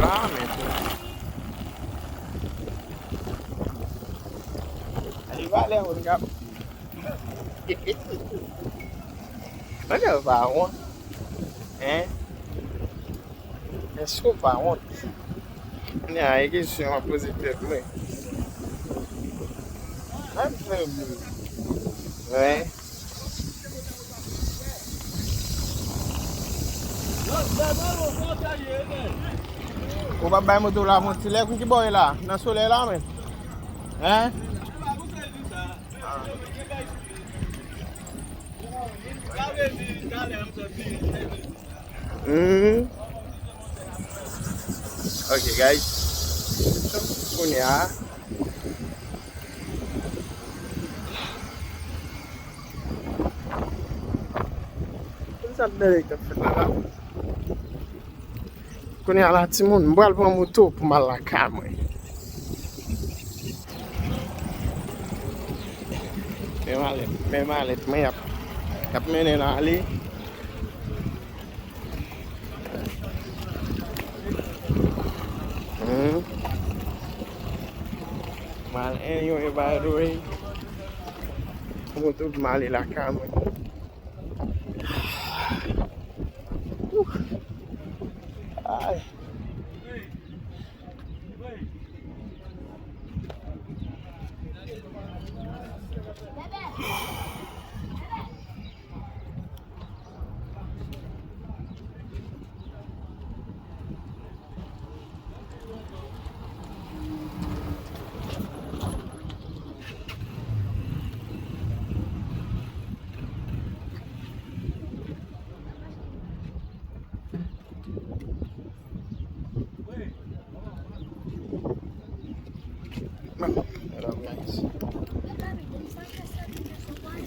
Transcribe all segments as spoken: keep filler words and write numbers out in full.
Ah, men. Ay, valè moun k ap. Mwen gen pa wont. Hein? Èske w pa wont? Kounye a, e kesyon m ap poze tèt mwen. Mwen fè mwen. Wi. Ou pa bay moto la, mon ti lè, ki bò e la? Nan solèy la, men. Hein? Hmm. Ok, guys. Kounye a. Sa ap bèl k ap fèt la, la. Kounye a la, timoun, m pral pran moto pou m al lakay mwen. Men malèt, men malèt mwen y ap, y ap mennen l ale. Hmm. M al anyway, by the way. Moto pou m ale lakay mwen. Ay.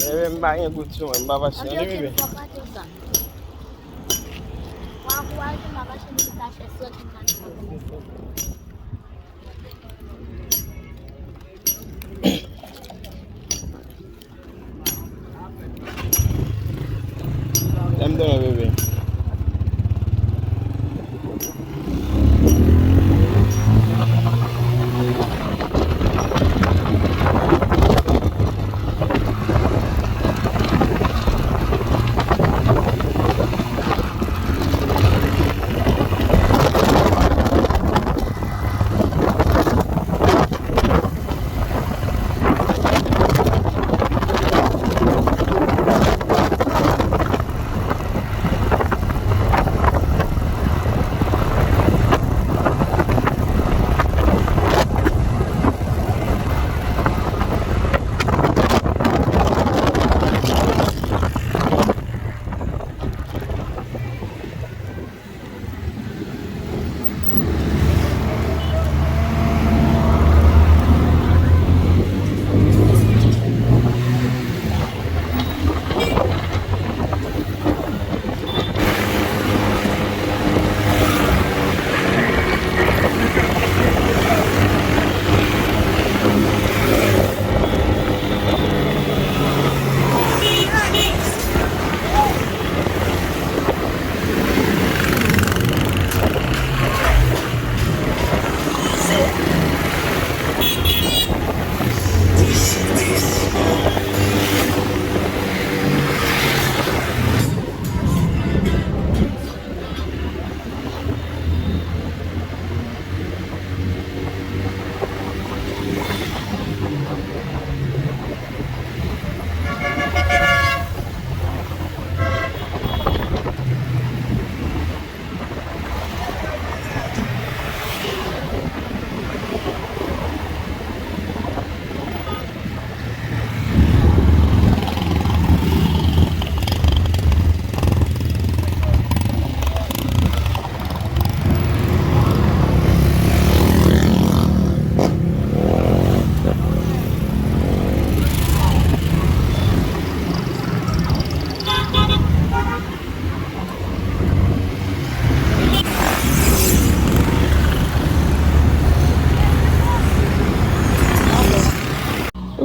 Bebe, m pa gen goud sou mwen, m pa pase yon bebe. Lè m donnen, bebe.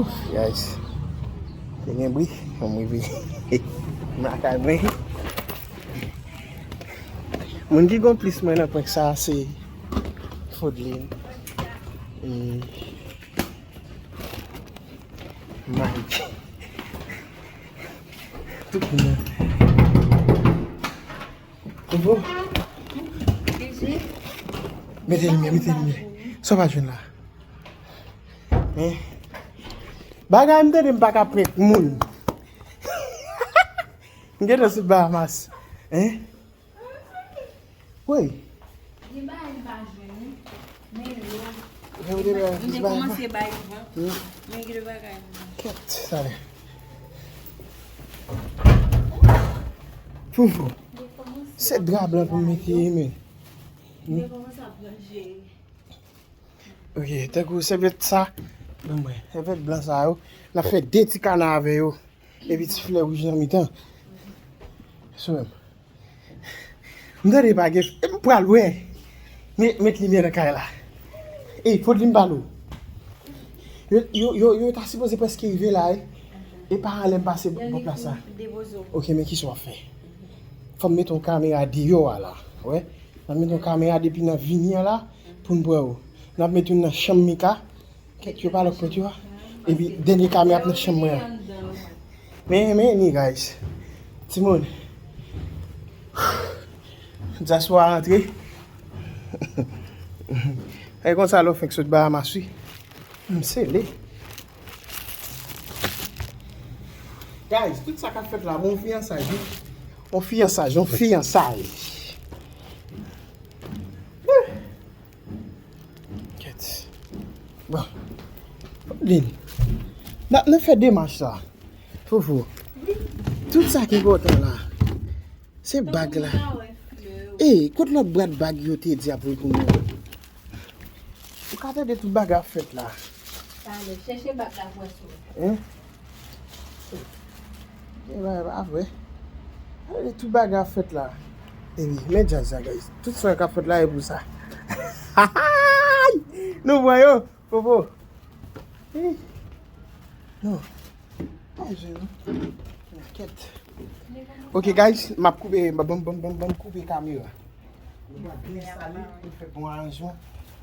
Ouf, guys. Te gen bri, fò m rive lakay mwen. Moun ki gon plis mwen nan prank sa, se Fodlin. E Mike. Tout moun. Bon. Mete limyè, mete limyè. Sa w pa jwenn la? Hein? Bagay m tande m pa ka prank moun. M gentan sot Bahamas. Hein? Wi. Gen bagay m pa jwenn, wi. Men yo. Gen de bagay m te kòmanse bay van. Hmm. Men gen de bagay m. Kèt, sa vle. Foufou. Se dra blan pou m mete, men. Hmm. Ok, tankou sèvyèt sa. Ban mwen, sèvyèt blan sa yo. N ap fè de ti kana avè yo. Epi ti flè wouj nan mitan. Sou menm. M tande pa gen, m pral wè. Met, met limyè nan kay la. Ey, Fodlin, m pale w. Yo, yo, yo, yo ta sipoze prèske rive la, wi. E pa anlè m pase bò plas la. Ok, men kisa w ap fè? Fò m mete yon kamera deyò a la. Wè? N ap mete yon kamera depi n ap vini an la pou n pran yo. N ap mete youn nan chanm Mika. Kèt, yo pa lòk pòt yo a. Epi dènye kamera ap nan chanm mwen an. Men, men, ni guys. Timoun. Dyaspora antre. E konsa lè w fenk sot Bahamas, wi. M sele. Guys, tout sa k ap fèt la, bon fiyansaj, wi. On fiyansaj, on fiyansaj. Kèt. Bon. Lin. N ap, n ap fè demach sa. Foufou. Tout sa ki enpòtan la. Se bag la. Ey, kot lòt bwat bag yo te di ap voye pou mwen? Ou ka tande tout bagay ap fèt la. Talè, chèche bag la pou wè si w wè. Hein? E bagay pa vre. Gade tout bagay ap fèt la. Epi, men djaz sa, guys. Tout sa k ap fèt la, e pou sa. Nou pran yo, Popo. Ih. Non. Pa jwe, non. Kèt. Ok, guys, m ap koupe, ban m, ban m, ban m, ban m koupe kamera. Nou pral byen sale, nou fè bon aranjman.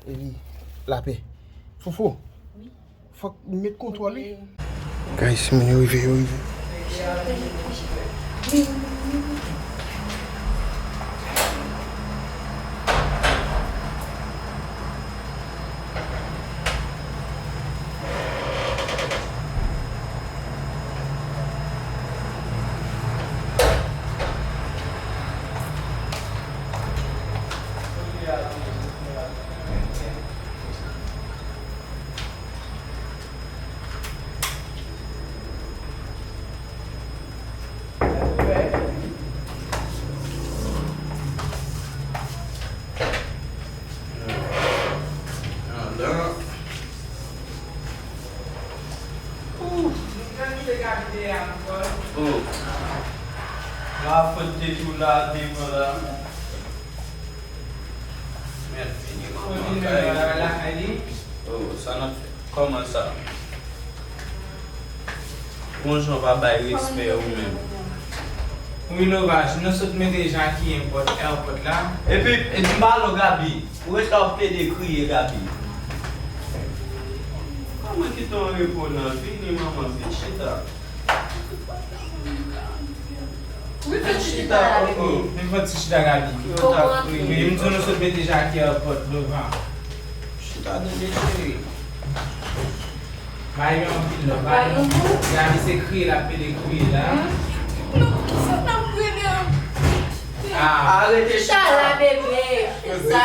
Epi, lapè. Foufou. Fòk nou met kontwòl, wi. Guys, moun yo rive, yo rive. Oh. La fòt de tou la, devan la. Mèd fini, manman. Fòt de lakay li. Oh, sa n ap fè? Kòman sa? Gon jan w pa bay respè ou menm. Wi, Lovach, nou sot mete Jackie airport, airport la. Epi, epi m pale w, Gaby. Ou ret la w ap plede kriye, Gaby. Kòman kite w an repo nan? Vini, manman, vin chita. Wi, fè ti chita la, bebe. Men fè ti chita, Gaby. Wi, m di w nou sot mete Jackie airport, Lovach. Chita, bebe, cheri. Ba yo anpil love. Ba yo. Gaby se kriye l ap pede kriye la. Non, kisa n ap rele? Ah. Arete chita. Chita la, bebe. Chita.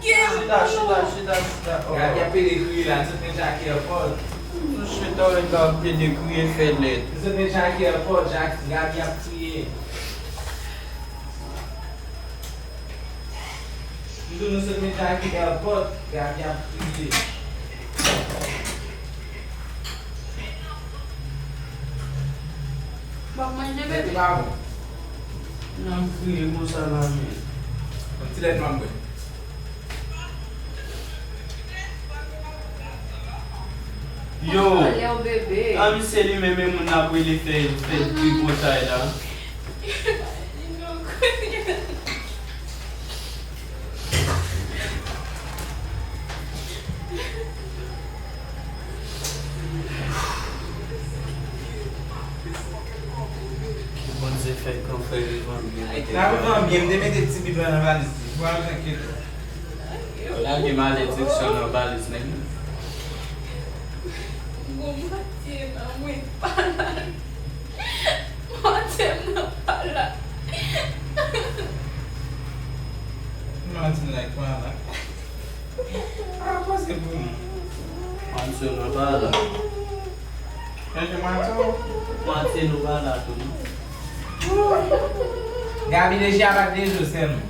Chita, chita, chita, chita. Oh. Gaby ap pede kriye la, nou sot mete Jackie airport. Chita, w ap pede kriye, fè lèd. Nou sot mete Jackie airport, Jackie, Gaby ap kriye. M di w nou sot mete Jackie airport, Gaby ap kriye. W ap manje, bebe? Sa pa bon. Nan m kriye konsa la, men. Yon ti lèt m ap bwè. Yo! Konsa lè w bebe. A, misye li menm, e moun n ap rele fè, fè tripotay la. N ap viv an byen, m te mete ti bib la nan valiz li. Ou pa bezwen enkyete w. Ou lage malediksyon nan valiz nèg la. Gwo matye nan mwen pa la. Matye m nan pa la. Matye m nan pa la. Ah, pase pou mwen. Matye m nan pa la. Chèche matye w. Matye nou pa la tou, non. Gaby deja pa t de jou sèlman.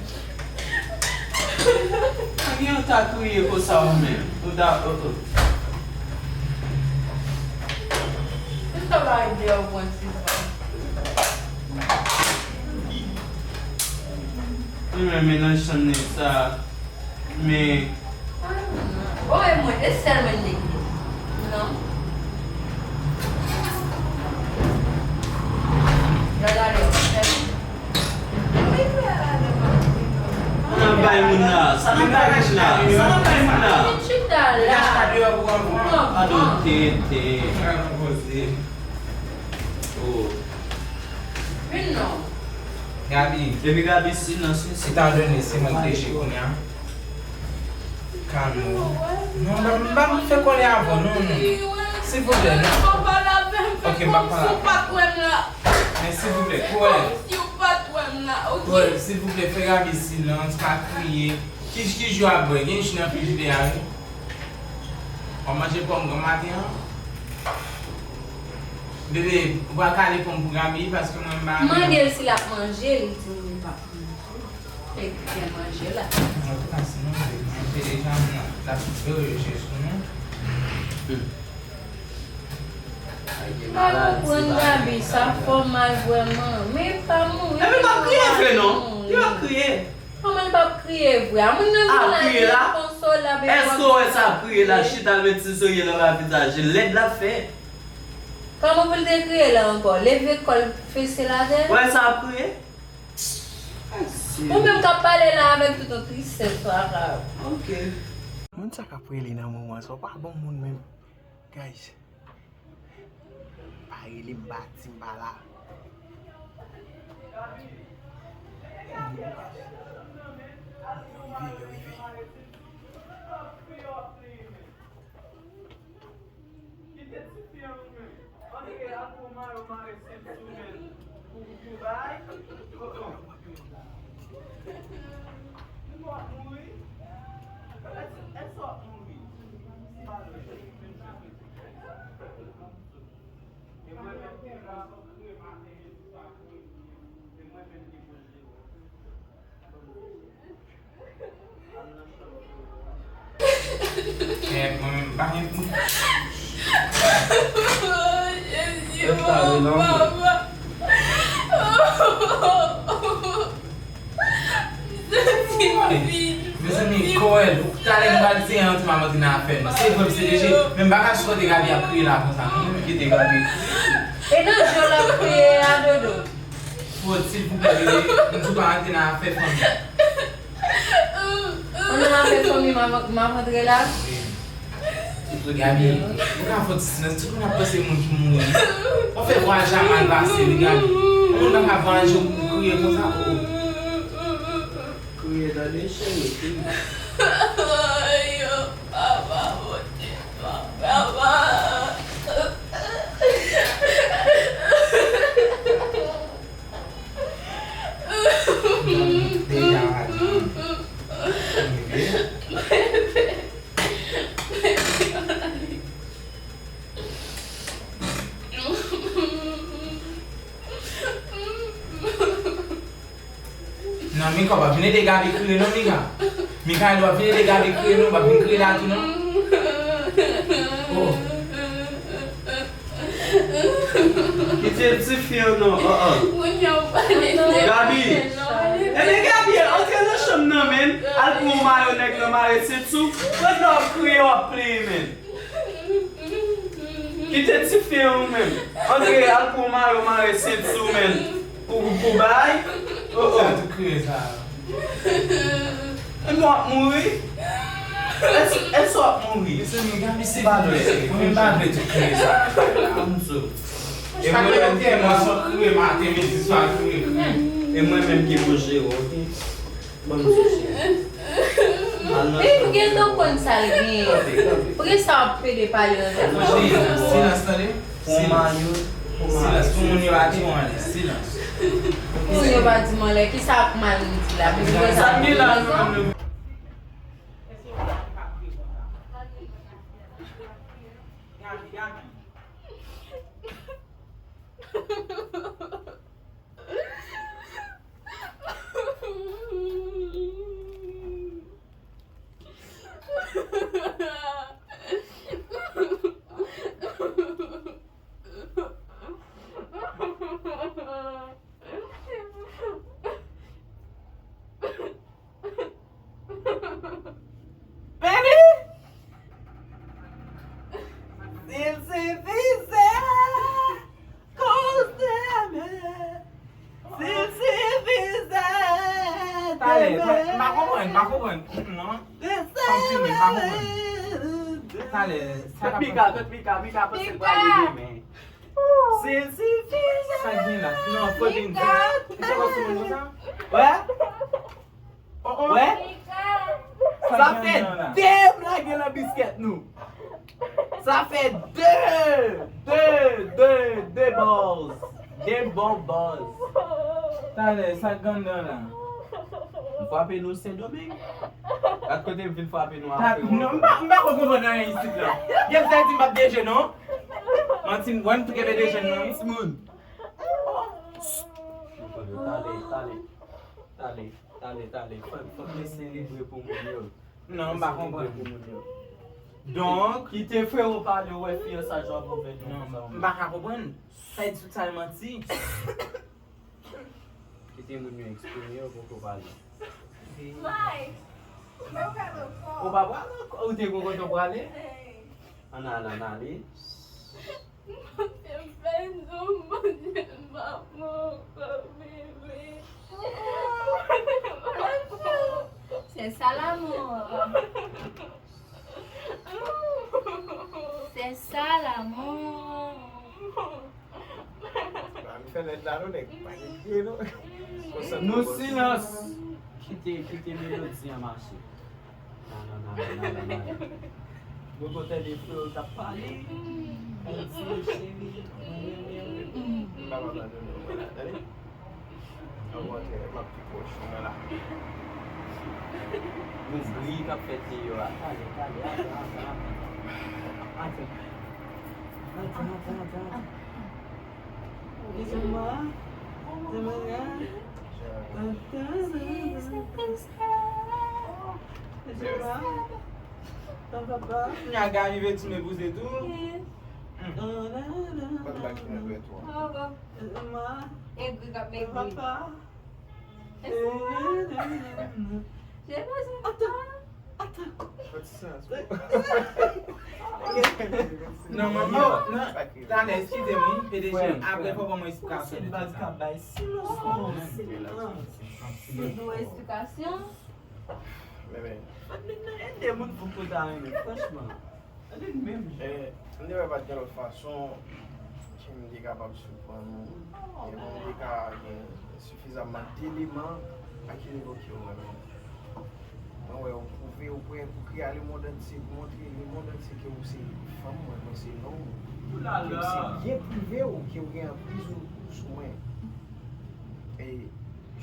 Anyen ou ta kriye konsa ou menm? Ou ta, oh, oh. Ou ta ba de ou pran ti pa. Mwen menm nan chanm nèg sa. Men. Oh, e mwen, e sèl mwen te kite. Non. Gade, gade. Sa n ap bay moun la? Sa n ap bay moun la? Sa n ap bay moun la? Chita la. Pardon, tete. Oh. Vin non. Gaby. Depi Gaby silans, wi, silans. Etandone se mwen ki deje kounye a. Kalme w. Non, m pa, m pa fè kole avè w, non, non. Silvouplè, non. Ok, m pa pale avè w. Men silvouplè, kole. Kole, silvouplè, fè Gaby silans, pa kriye. Ki, ki ji w ap bwè? Gen ji nan frijidè a, wi. W ap manje pòm granmaten an? Bebe, ou pral kale pòm pou Gaby, paske mwen m pa. Mande l si l ap manje, li di m li p ap manje. Li byen manje la. Antouka, sinon, li manje deja, non. L ap veye je sou nou. Hmm. Pa konprann Gaby, sa fè w mal vrèman. Men pa mouri. Epi pa kriye vre non. Li pa kriye. Kòman li p ap kriye vre? A moun nan vin la, li konsolab epi w ap. Èske w wè sa ap kriye la, chita l met ti zorye nan ba vizaj li, lèd l ap fè. Kòman pou l te kriye la ankò? Leve kò l, fese l atè? Wè sa ap kriye? Ou menm k ap pale la avèk tout yon tristès, Farah. Ok. Moun sa k ap rele nan moman sa, w pa bon moun menm. Guys, pa rele m, pa di m pa la. Yo rive, yo rive. Kite tifi an ou menm. Antre al pran mayo mare sent sou men pou, pou bay. Oh, oh. Ou p ap mouri. Èske, èske w ap mouri? Si pa vre, menm jan. E mwen menm ki la, mwen maten, e mwen menm ki manje. Kèt, mwen menm, m pa gen pou. Jezi, papa. Mezanmi, Koèl, ou talè m pral di an ti maman ki nan afè nou. Se vre, m se deje, men m pa ka sipòte Gaby ap kriye la konsa, non, m kite Gaby. E nan je w l ap kriye a, Dodo? Fòt, silvouplè, bebe, m di w pa rantre nan afè fanmi. Ou nan afè fanmi m ap, m ap antre la? Wi. Gaby, ou ka fè ti silans, tout moun ap panse moun ki mouri. W ap fè vwayaj la mal pase, wi, Gaby. Yon moun pa ka vwayaje, ou kriye konsa, oh. Kriye tande, cheri, kriye. Ayo, papa, Bondye, papa. Deja, deja. Non, Mika, w pa vin ede Gaby kriye non, Mika. Mikaël, w pa vin ede Gaby kriye non, w pa vin kriye la tou non. Oh. Kite tifi an non, oh, oh. Gaby. Ebyen, Gaby, antre nan chanm nan, men. Al pran yon mayo nèg nan mare sent sou. Pandan w ap kriye, w ap plenyen, men. Kite tifi an ou menm. Antre al pran mayo mare sent sou men. Pou, pou bay. Oh, oh. Sa tou kriye sa. E mwen ap mouri. Èske, èske w ap mouri? Mezanmi, Gaby se vre. Mwen m pa vle tou kriye sa. Ann sou. E mwen menm tèlman sou kriye maten, midi, swa, kriye, kriye. E mwen menm ki pou jere, oke? Ban m sou cheri. Al nan chanm ou. Li gentan konn sa l gen. Kanpe, kanpe. Poukisa w ap pede pale nan telefòn? Kanpe, kanpe. Silans, tande. Silans. Silans. Pou moun yo pa di w anyen. Silans. Pou moun yo pa di m anlè, kisa ak mal m di la? Pou moun yo pa di m anlè. Baby! S'il suffisait qu'on s'aimait, s'il suffisait d'aimer. Talè, m pa konprann, m pa konprann. Non. Kòmsi m pa konprann. Talè, sa k ap pase? Mika, tèt Mika, Mika panse l prale demen. S'il suffisait. Sa k gen la? Non, fò gen di. Ou te wè sou moun konsa? Wè? Oh, oh. Wè? Sa fè de m lage nan biskèt nou. Sa fè de, de, de, de buzz. De bon buzz. Talè, sa k anndan la? M frape nou Sendomeng. Gad kote m vin frape nou Afrik. Non, m pa, m pa konprann anyen isit la. Gen sa di m p ap deje non. Manti, m wè m tou kenbe deje non, timoun. Tale, tale, tale, tale, tale. Fòk, fòk nou selebre pou moun yo. Non, m pa konprann. Pou moun yo. Donk, kite frewo pale, ou wè fiyansaj w ap ouvè. Non, m pa ka konprann. Sa di tout sa l manti. Kite moun yo eksprime yo, poko pale. Ou pa pral ankò, ou te gon kote w prale? Ann ale, ann ale. Mwen fè nou manje, m pa pran ankò, bebe. C'est ça l'amour. C'est ça l'amour. Ann fè lèd la non, nèg. Pa gen pye non. Konsantre w. Nou silans. Kite, kite melodi an mache. Nan, nan, nan, nan, nan, nan. Mwen kontan de frè yo k ap pale. Ann di cheri, mwen renmen w. M pa abandone w, tande? Ann rantre, m ap pi pwòch ou nan la. Yon bri k ap fèt deyò a. Talè, talè, atann, atann, atann. Atann. Atann, atann, atann, atann. Laissez-moi, laissez-moi, laissez-moi. Kounya Gaby vin tou mepouze tou. Ban m bak ki nan dwèt ou an. Egri k ap egri. J'ai besoin de toi. Fè ti silans pou. Non, manman, non, talè, eskize m, wi, P D G, apre fò ban mwen esplikasyon de tout sa. Ban mwen esplikasyon. Men, men. Fòk nèg nan ede moun pou kote a renmen, franchman. Gade l menm jan. Eh, m te wè pa t gen lòt fason ke m te kapab siprann ou, e pou m te ka gen sifizamman deleman a ki nivo ke w renmen m. Mwen wè ou pwouve, ou prè pou kri a lemonn antye, pou montre lemonn antye ke ou se fanm mwen, mwen se nonm ou, ke m se byen prive w, ke w gen anpriz ou sou mwen. E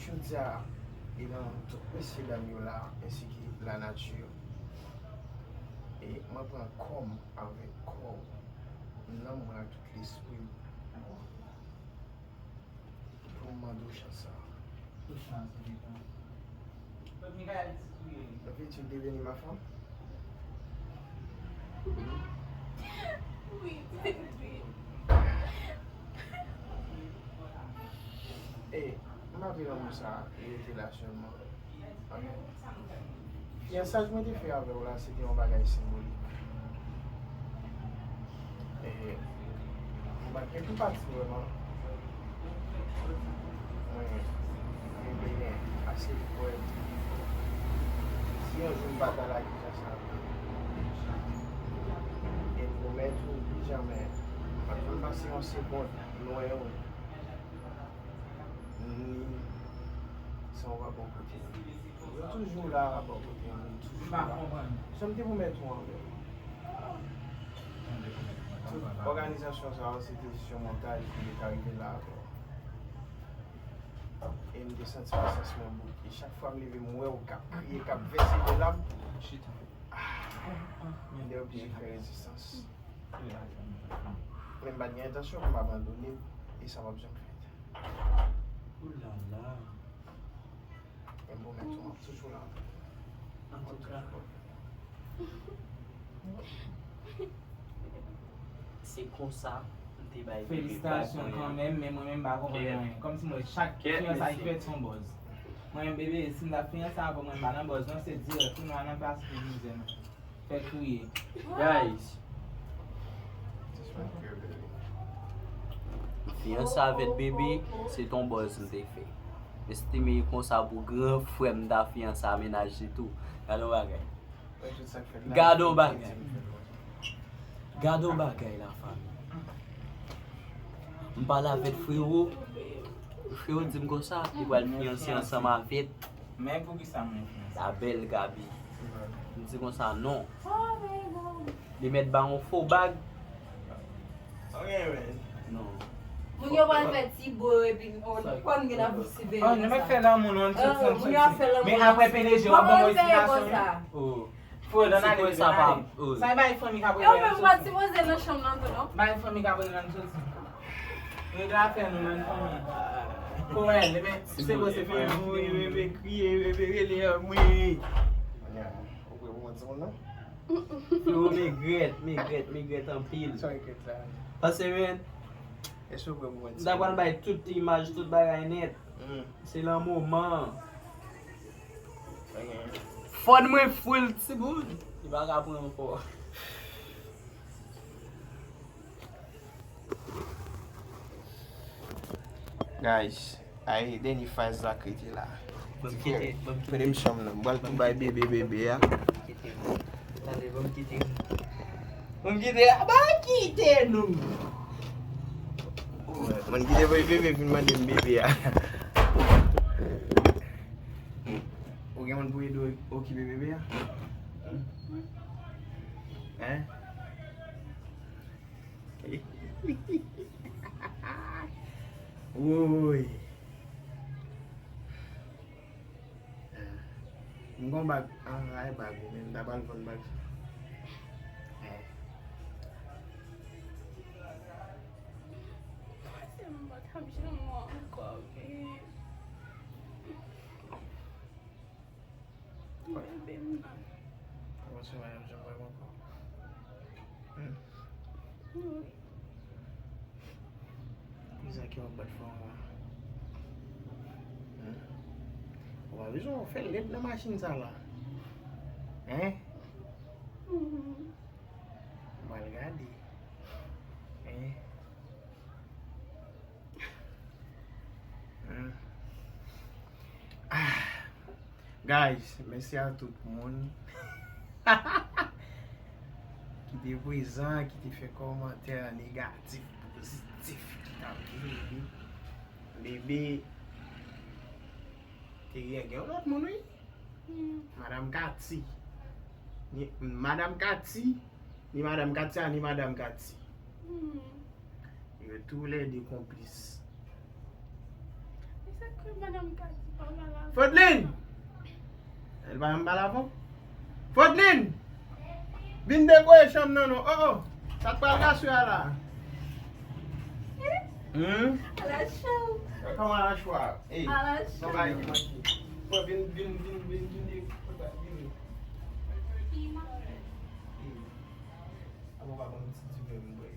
jodi a, e nan tout mesye dam yo la, ensi ke lanati, e mwen pran kò m avèk kò w, nanm mwen ak tout lespri m, pou m mande w chans sa a. Veux-tu devenir ma femme? Oui, c'est lui. E, m pa vle lanmou sa rete la sèlman. Fiyansaj mwen te fè avè w la, se te yon bagay senbolik. E, mwen pa t gen pou pati vrèman. Mwen, mwen vle gen ase pou m di yon jou m pa ta lage sa. E m pwomèt ou, pli jamè, m pa t konn pase yon segonn lwen ou. Ni San w pa bò kote m. Yo toujou la bò kote m, toujou la. Sa m te pwomèt ou anvè w. Tout òganizasyon sa yo, se te jis yon montaj pou yo ka rive la avè w. E m te santi presans mwen bout. E chak fwa m leve, m wè w k ap kriye, k ap vèse de lam. Chita. Ah, m te oblije fè rezistans. Men m pa t gen entansyon pou m abandone, e sa p ap janm fèt. Oulala. Men m pwomèt ou, m ap toujou la. Antouka, se konsa m te bay bebe bag. Felisitasyon kanmenm, men mwen menm m pa konprann anyen. Kòmsi mwen chak fiyansay ki fèt se yon buzz. Mwen menm bebe, si m t ap fiyanse avè w, mwen m pa nan buzz non, se dirèk wi, nou al nan plas pou mizè nou. Fè kriye. Guys. Fiyanse avèk bebe, se t on buzz m te fè. Estime konsa pou gran frè m ta fiyanse a mennaj li tou. Gade yon bagay. Gade yon bagay. Gade yon bagay, lafanmi. M pale avèk frewo. Frewo di m konsa, li pral fiyanse ansanm avèk Men poukisa mwen fè sa? La belle Gaby. M di konsa non. Li mèt ba yon fo bag. Ok, men. Non. Moun yo pral fè ti bo epi on konn gen ap siveye. Oh, nou mèt fè lanmou nou, nou soti, nou soti. Men apre P D G w ap ban mwen esplikasyon. Oh. Fò nan ale, sa pa. Sa e bay fanmi k ap rele n soti. Yo menm pa sipoze nan chanm nan tou non. Bay fanmi k ap rele n soti. Rete afè nou, menm fanmi. Kowèl, men se bon, se fanmi. Bebe kriye, bebe rele anmwe. Ou prè pou mwen timoun nan? Yo, megrèt, megrèt, megrèt anpil. Sa regrèt la. Pase men. Èske ou prè pou mwen timoun? M ta pral bay tout imaj, tout bagay nèt. Se nan moman. Fòn mwen full timoun. Li pa ka pran ankò. Guys, ay dènye faz la k rete la. Premye chanm nan. M pral tou bay bebe bebe a. Tande, ban m kite nou. Ban m kite, ban m kite nou. Mwen kite voye bebe vin mande m bebe a. Ou gen moun pou ede w okipe bebe a? Hein? Woy. M gon bag, ah, ay bag ou menm, ta pral vann bag sa. Eh. Se m pa t ap janm wè ankò, men. Bebe m nan. Ou panse w pa janm wè m ankò? Hmm. Wi. Kisa ki w ap bat fò an la? Hmm? Ou pa bezwen fè lèd nan machin sa la. Hein? Mhm. M al gade. Hein? Hmm. Ah. Guys, mèsi a tout moun ki te prezan, ki te fè kòmantè negatif, pozitif, ki t ap di bebe, bebe te gen, gen yon lòt moun, wi. Hmm. Madam Cathy. Ni Madam Cathy, ni Madam Katia, ni Madam Cathy. Hmm. Yo toulède konplis. E sa k fè madanm Kati pa pale avè w? Fodlin! Èl pa janm pale avè w? Fodlin! Vin dekore chanm nan non. Oh, oh. Sa k pral gasouye a la? Hmm? Ala cho. Kòman ala cho a? Ey, ala cho. Vin, vin, vin, vin, vin, vin. Ey. Apa w pa ban m ti diven m bwè?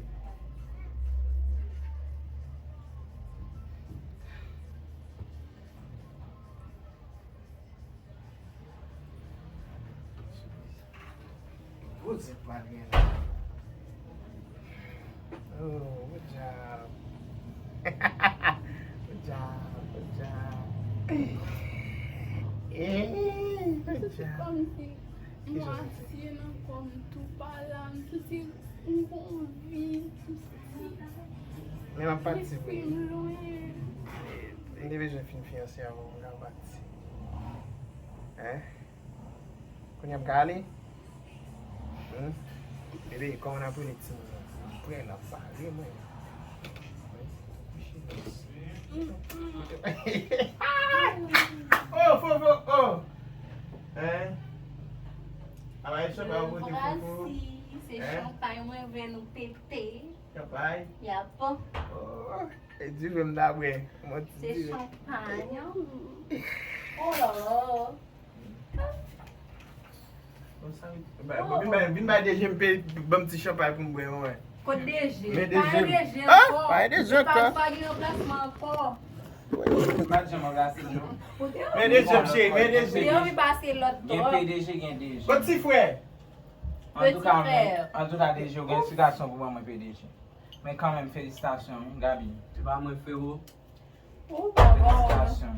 Gwo zèb pa gen la. Oh, good job. Good job, good job. Eh, good job. Mwen asye nan kò m tou pa la, m santi m gon vid, m santi lespri m lwen. Men m ap pati vre. M te bezwen fin fiyanse avè w pou m ka pati. Hein? Kounye a m ka ale? Hmm? Bebe, kòman n ap rele timoun nan? M prè, l ap bare mwen. Oh, Fofo, oh! Hein? Ala e chanpay ou pote, Fofo. Francis, se chanpay mwen vle nou pete. Chanpay? Yap. Oh, e diven m ta bwè. Yon ti diven. Se chanpay, non? Oh la la. Bon, sa, vin bay, vin bay, vin bay D J m pe, ban m ti chanpay pou m bwè, mwen. Kot D J? Men D J m. Pa gen D J ankò. Pa gen D J ankò. Pa gen ranplasman ankò. Ou pa t janm ranplase m, non. Men D J m, cheri, men D J. Li anvi pase lòt twòp. Gen P D G, gen D J. Bon, ti frè. Antouka, men, antouka, D J, ou gen ti gason pou ban mwen P D G. Men kanmenm, felisitasyon, wi, Gaby. Se pa mwen, frewo. Felisitasyon.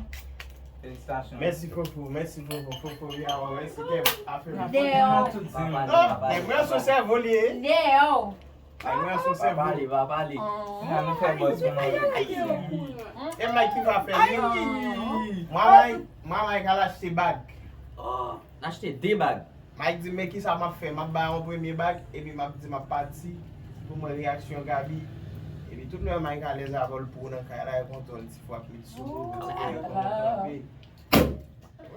Felisitasyon. Mèsi, Fofo, mèsi, Fofo, Fofo, wi, awa, mèsi, kèm, afè. Dèyè w. Non, men mwen sou sèvo li ye. Dèyè w. Ay, mwen sou sèvo. Pa pale, pa pale. Nan nou fè bòz pou nou reflechi. E Mike ki va fè li. Mwen, Mike, mwen, Mike al achte bag. Oh, n achte de bag. Mike di, men kisa m ap fè? M ap bay yon premye bag, epi m ap di m ap pati pou m wè reyaksyon Gaby. Epi tout lè Mike alèz avè w, l pran w nan kay la, e kontan yon ti fwa k met sou ou, ti kè kòman w kanpe.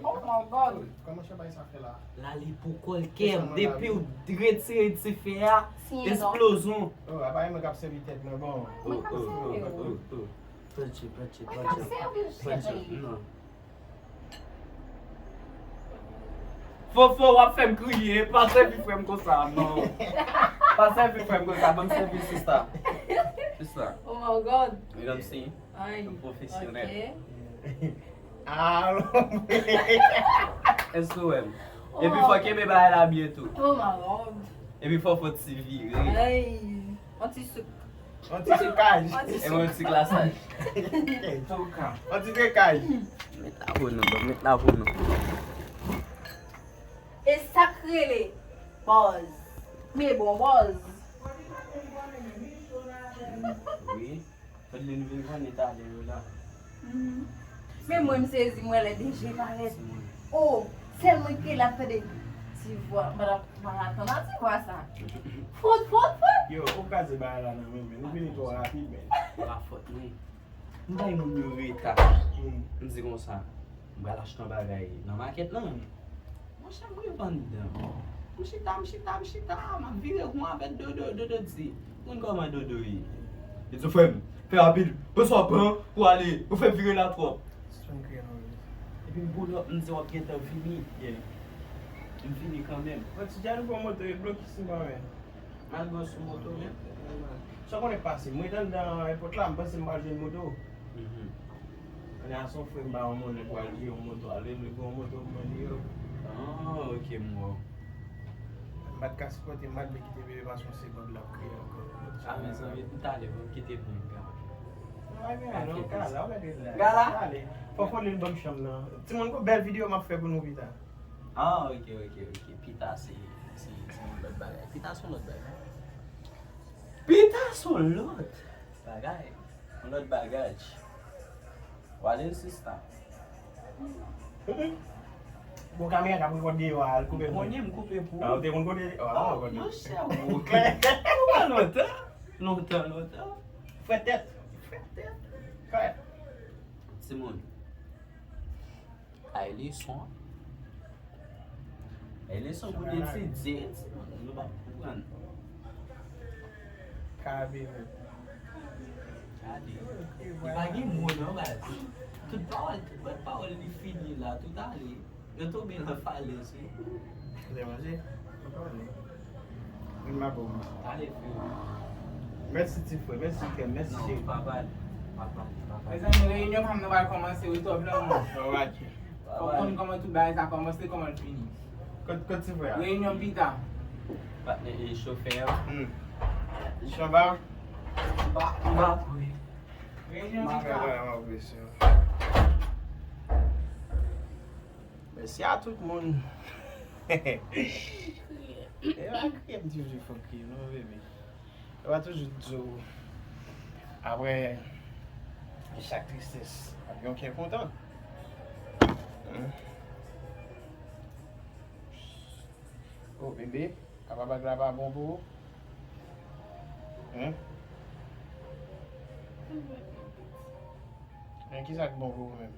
Oh my God! Kòman chanpay sa fè la? L ale pou kò l, kè m. Depi w retire dife a, eksplozyon. Oh, apa e mwen k ap sèvi tèt mwen, bon. Mwen k ap sèvi w. Pran tchip, pran tchip, pran tchip. Mwen k ap sèvi w, cheri. Non. Fofo, w ap fè m kriye. Pa sèvi frè m konsa, non. Pa sèvi frè m konsa. Ban m sèvi sista. Sista. Oh my God. Medam si. Ay. Yon pwofesyonèl. Ok. Ah, èske w wè m? Epi fò kenbe bagay la byen tou. Oh my God. Epi fò fò ti vire. Ay. Yon ti souk. Yon ti soukaj. E yon ti glasaj. Antouka. Yon ti dekaj. Met la pou nou, bon, met la pou nou. E sa k rele bòz. Men bon bòz. Wi. Fòk li vin konnen talè yo la. Men mwen m sezi, m wè lè D J parèt. Oh, sèl mwen ki la tande ti vwa. M pa t ap, m pa t atann a ti vwa sa. Fòt, fòt, fòt. Yo, ou kraze bagay la nan men mwen. Nou vini twò rapid, men. Se pa fòt mwen. M bay moun yo reta. M di konsa, m pral achte yon bagay nan makèt lan. Monchè, m rive anndan. M chita, m chita, m chita, m ap vire won avèk Dodo. Dodo di, "Moun, kòman Dodo ye?" Li di, "Frè m, fè rapid, pran sa w ap pran pou ale, ou fè m vire la twòp." Epi m pull up, m di, "W ap gentan vini." M vini kanmenm. Mwen ti jan nou pran moto, e blokis m pa wè. M al bò sou moto, men. Sa w konnen k pase? M ret anndan èpòt la, m panse m pral jwenn moto. Kounye a se yon frè m ba yon monnen pou al jere yon moto, al regle pou yon moto pou mwen li yo. Ah, ok, m wè w. M pa t ka sipòte, m pa t vle kite bebe pase yon segond l ap kriye ankò. Ah, mezanmi, m t ale, bon, kite pou m gade. Non, pa gen anyen, non, gala, w gade la. Gala? Ale. Fò Pauline ban m chanm nan. Timoun, gon bèl videyo m ap fè pou nou pita. Ah, ok, ok, ok. Pita se, se, se yon lòt bagay. Pita se yon lòt bagay. Pita se yon lòt bagay. Yon lòt bagay. Wale sista. Bon, kamera k ap rekòde yo a, al koupe pou mwen. Konnen m koupe pou ou. Ah, ou te konn kote? Ah, ou konn. Monchè, ou. Ou wè lontan. Lontan, lontan. Frèt tèt. Frèt tèt. Frèt. Timoun. Ay leson an. Ay leson pou n etidye, timoun, nou p ap konprann. Kabe menm. Gade. Li pa gen mo non, baz. Tout pawòl, tout bòt pawòl li fini la, tout ale. Yo tonbe nan falèz, wi. Lè manje? Mwen pa konnen. Vin ma bò. Ale, frè. Mèsi ti frè, mèsi kè m, mèsi cheri. Non, pa pale, pa pale, pa pale. Mezanmi, reyinyon pa m nan pral kòmanse, wi, twòp lanmou. Fò w konn kòman tout bagay sa kòmanse, kòman l fini. Kot, kot ti frè a? Reyinyon pita. Patnè e chofè an. Hmm. Chanba? M pa, m pa kwè. Reyinyon pita. Mèsi a tout moun. E pa kriye m di yo fòk kriye non, bebe. E pa toujou di w, apre chak tristès, ap gen yon kè kontan. Hmm. Oh, bebe, apa bag la pa bon pou ou? Hein? Men kisa k bon pou ou menm?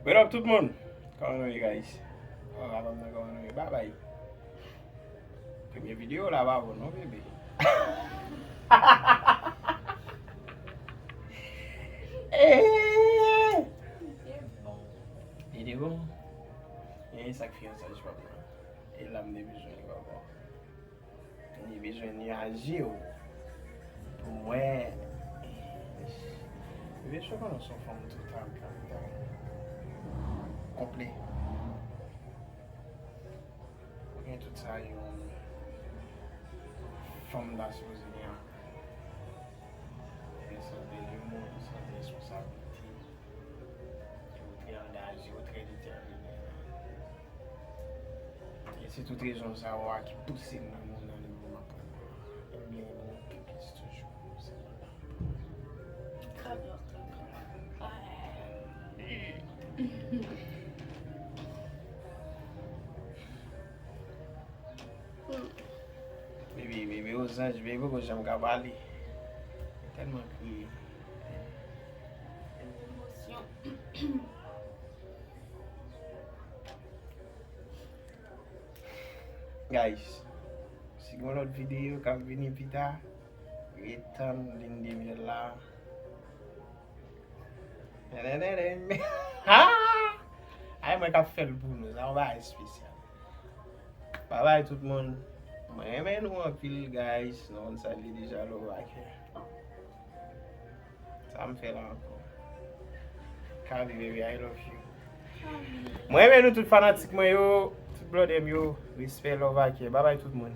What up, tout moun? Kòman nou ye, guys? Kòman nou ye? Kòman nou ye? Babay. Premye videyo la pa bon non, bebe. Eh! Li te bon. E sa k fè sa, j pap nan. E la m te bezwen li papa. Li bezwen nyaje w. Pou m wè. Bebe, j konnen w se yon fanm total, total. Konplè. Ou gen tout sa yon fanm ta sipoze gen. Gen sans de limou, sans de responsablite. Ou trè angaje, ou trè detèmine. E se tout rezon sa yo a ki pouse m nan moun nan lemoman pou mwen. Ebyen, mwen pi plis toujou. Se mwen la. Bebe, bebe, o zanj, bebe, poko janm ka pale. Tèlman kriye. Emosyon. Guys, si gen lòt videyo k ap vini pita, ret tann lin de myèl la. Ay, mwen k ap fè l pou nou, sa yon bagay espesyal. Babay tout moun. Mwen renmen nou anpil, guys. Nou konn sa l ye deja, love a kè. Sa m fè la ankò. Kavi, baby, I love you. Mwen renmen nou tout fanatik mwen yo, tout blòdè m yo. Respè, love a kè. Babay tout moun.